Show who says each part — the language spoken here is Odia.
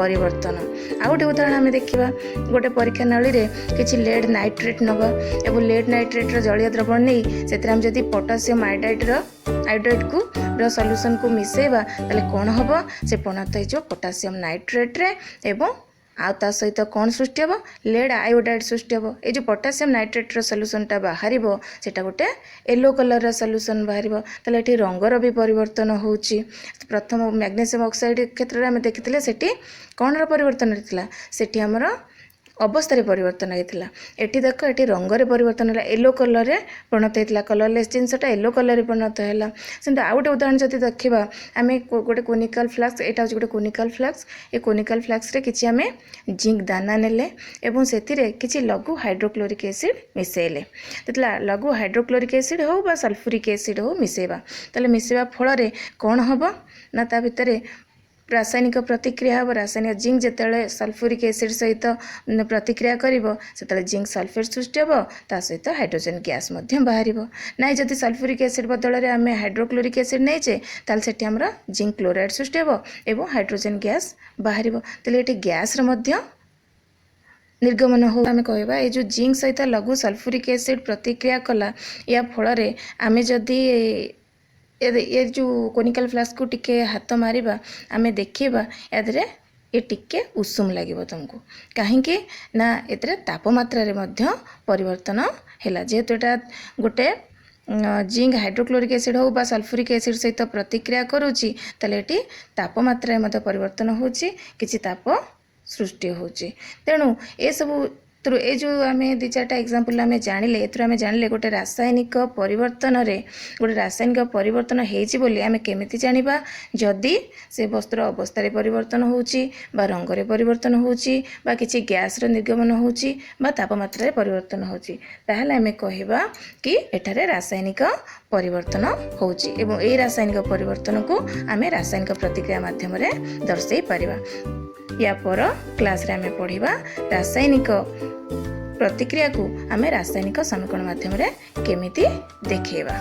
Speaker 1: ପରିବର୍ତ୍ତନ। ଆଉ ଗୋଟେ ଉଦାହରଣ ଆମେ ଦେଖିବା। ଗୋଟେ ପରୀକ୍ଷା ନଳୀରେ କିଛି ଲେଡ୍ ନାଇଟ୍ରେଟ୍ ନେବା ଏବଂ ଲେଡ୍ ନାଇଟ୍ରେଟ୍ର ଜଳୀୟ ଦ୍ରବଣ ନେଇ ସେଥିରେ ଆମେ ଯଦି ପଟାସିୟମ୍ ଆଇଡାଇଡ୍କୁ ର ସଲ୍ୟୁସନ୍କୁ ମିଶାଇବା, ତାହେଲେ କ'ଣ ହେବ? ସେ ପରିଣତ ହେଇଯିବ ପଟାସିୟମ୍ ନାଇଟ୍ରେଟ୍ରେ ଏବଂ ଆଉ ତା ସହିତ କ'ଣ ସୃଷ୍ଟି ହେବ? ଲେଡ୍ ଆୟୋଡାଇଡ୍ ସୃଷ୍ଟି ହେବ। ଏଇ ଯେଉଁ ପଟାସିୟମ୍ ନାଇଟ୍ରେଟ୍ର ସଲ୍ୟୁସନ୍ଟା ବାହାରିବ, ସେଇଟା ଗୋଟେ ୟେଲୋ କଲର୍ର ସଲ୍ୟୁସନ୍ ବାହାରିବ। ତାହେଲେ ଏଠି ରଙ୍ଗର ବି ପରିବର୍ତ୍ତନ ହେଉଛି। ପ୍ରଥମ ମ୍ୟାଗ୍ନେସିୟମ୍ ଅକ୍ସାଇଡ୍ କ୍ଷେତ୍ରରେ ଆମେ ଦେଖିଥିଲେ, ସେଠି କ'ଣର ପରିବର୍ତ୍ତନ ହେଇଥିଲା? ସେଠି ଆମର ଅବସ୍ଥାରେ ପରିବର୍ତ୍ତନ ହେଇଥିଲା। ଏଠି ଦେଖ, ଏଠି ରଙ୍ଗରେ ପରିବର୍ତ୍ତନ ହେଲା, ୟେଲୋ କଲର୍ରେ ପରିଣତ ହେଇଥିଲା। କଲର୍ଲେସ୍ ଜିନିଷଟା ୟେଲୋ କଲର୍ରେ ପରିଣତ ହେଲା। ସେମିତି ଆଉ ଗୋଟେ ଉଦାହରଣ ଯଦି ଦେଖିବା ଆମେ, ଗୋଟେ କୋନିକାଲ ଫ୍ଲାସ୍କ। ଏଇଟା ହେଉଛି ଗୋଟେ କୋନିକାଲ ଫ୍ଲାସ୍କ। ଏ କୋନିକାଲ ଫ୍ଲାସ୍କରେ କିଛି ଆମେ ଜିଙ୍କ ଦାନା ନେଲେ ଏବଂ ସେଥିରେ କିଛି ଲଘୁ ହାଇଡ୍ରୋକ୍ଲୋରିକ୍ ଏସିଡ୍ ମିଶାଇଲେ। ଯେତେବେଳେ ଲଘୁ ହାଇଡ୍ରୋକ୍ଲୋରିକ୍ ଏସିଡ୍ ହେଉ ବା ସଲଫ୍ୟୁରିକ୍ ଏସିଡ୍ ହେଉ ମିଶାଇବା, ତାହେଲେ ମିଶାଇବା ଫଳରେ କ'ଣ ହେବ ନା ତା ଭିତରେ ରାସାୟନିକ ପ୍ରତିକ୍ରିୟା ହେବ। ରାସାୟନିକ ଜିଙ୍କ ଯେତେବେଳେ ସଲଫ୍ୟୁରିକ୍ ଏସିଡ୍ ସହିତ ପ୍ରତିକ୍ରିୟା କରିବ, ସେତେବେଳେ ଜିଙ୍କ ସଲଫେଟ୍ ସୃଷ୍ଟି ହେବ, ତା ସହିତ ହାଇଡ୍ରୋଜେନ୍ ଗ୍ୟାସ୍ ମଧ୍ୟ ବାହାରିବ। ନାଇଁ, ଯଦି ସଲଫ୍ୟୁରିକ୍ ଏସିଡ୍ ବଦଳରେ ଆମେ ହାଇଡ୍ରୋକ୍ଲୋରିକ୍ ଏସିଡ୍ ନେଇଛେ, ତାହେଲେ ସେଠି ଆମର ଜିଙ୍କ କ୍ଲୋରାଇଡ୍ ସୃଷ୍ଟି ହେବ ଏବଂ ହାଇଡ୍ରୋଜେନ୍ ଗ୍ୟାସ୍ ବାହାରିବ। ତାହେଲେ ଏଠି ଗ୍ୟାସ୍ର ମଧ୍ୟ ନିର୍ଗମନ ହଉ। ଆମେ କହିବା, ଏ ଯେଉଁ ଜିଙ୍କ ସହିତ ଲଘୁ ସଲଫ୍ୟୁରିକ୍ ଏସିଡ୍ ପ୍ରତିକ୍ରିୟା କଲା, ୟା ଫଳରେ ଆମେ ଯଦି ଏ ଯେଉଁ କୋନିକାଲ ଫ୍ଲାସ୍କକୁ ଟିକେ ହାତ ମାରିବା, ଆମେ ଦେଖିବା ୟା ଦେହରେ ଏ ଟିକେ ଉଷୁମ ଲାଗିବ ତୁମକୁ। କାହିଁକି ନା ଏଥିରେ ତାପମାତ୍ରାରେ ମଧ୍ୟ ପରିବର୍ତ୍ତନ ହେଲା। ଯେହେତୁ ଏଇଟା ଗୋଟେ ଜିଙ୍କ ହାଇଡ୍ରୋକ୍ଲୋରିକ୍ ଏସିଡ୍ ହେଉ ବା ସଲଫ୍ୟୁରିକ୍ ଏସିଡ୍ ସହିତ ପ୍ରତିକ୍ରିୟା କରୁଛି, ତାହେଲେ ଏଠି ତାପମାତ୍ରାରେ ମଧ୍ୟ ପରିବର୍ତ୍ତନ ହେଉଛି, କିଛି ତାପ ସୃଷ୍ଟି ହେଉଛି। ତେଣୁ ଏସବୁ ଏ ଯେଉଁ ଆମେ ଦୁଇ ଚାରିଟା ଏକ୍ଜାମ୍ପଲ୍ ଆମେ ଜାଣିଲେ, ଏଥିରୁ ଆମେ ଜାଣିଲେ ଗୋଟେ ରାସାୟନିକ ପରିବର୍ତ୍ତନ ହେଇଛି ବୋଲି ଆମେ କେମିତି ଜାଣିବା? ଯଦି ସେ ବସ୍ତୁର ଅବସ୍ଥାରେ ପରିବର୍ତ୍ତନ ହେଉଛି ବା ରଙ୍ଗରେ ପରିବର୍ତ୍ତନ ହେଉଛି ବା କିଛି ଗ୍ୟାସ୍ର ନିର୍ଗମନ ହେଉଛି ବା ତାପମାତ୍ରାରେ ପରିବର୍ତ୍ତନ ହେଉଛି, ତାହେଲେ ଆମେ କହିବା କି ଏଠାରେ ରାସାୟନିକ ପରିବର୍ତ୍ତନ ହେଉଛି ଏବଂ ଏଇ ରାସାୟନିକ ପରିବର୍ତ୍ତନକୁ ଆମେ ରାସାୟନିକ ପ୍ରତିକ୍ରିୟା ମାଧ୍ୟମରେ ଦର୍ଶାଇ ପାରିବା। ୟା ପର କ୍ଲାସ୍ରେ ଆମେ ପଢ଼ିବା ରାସାୟନିକ ପ୍ରତିକ୍ରିୟାକୁ ଆମେ ରାସାୟନିକ ସମୀକରଣ ମାଧ୍ୟମରେ କେମିତି ଦେଖେଇବା।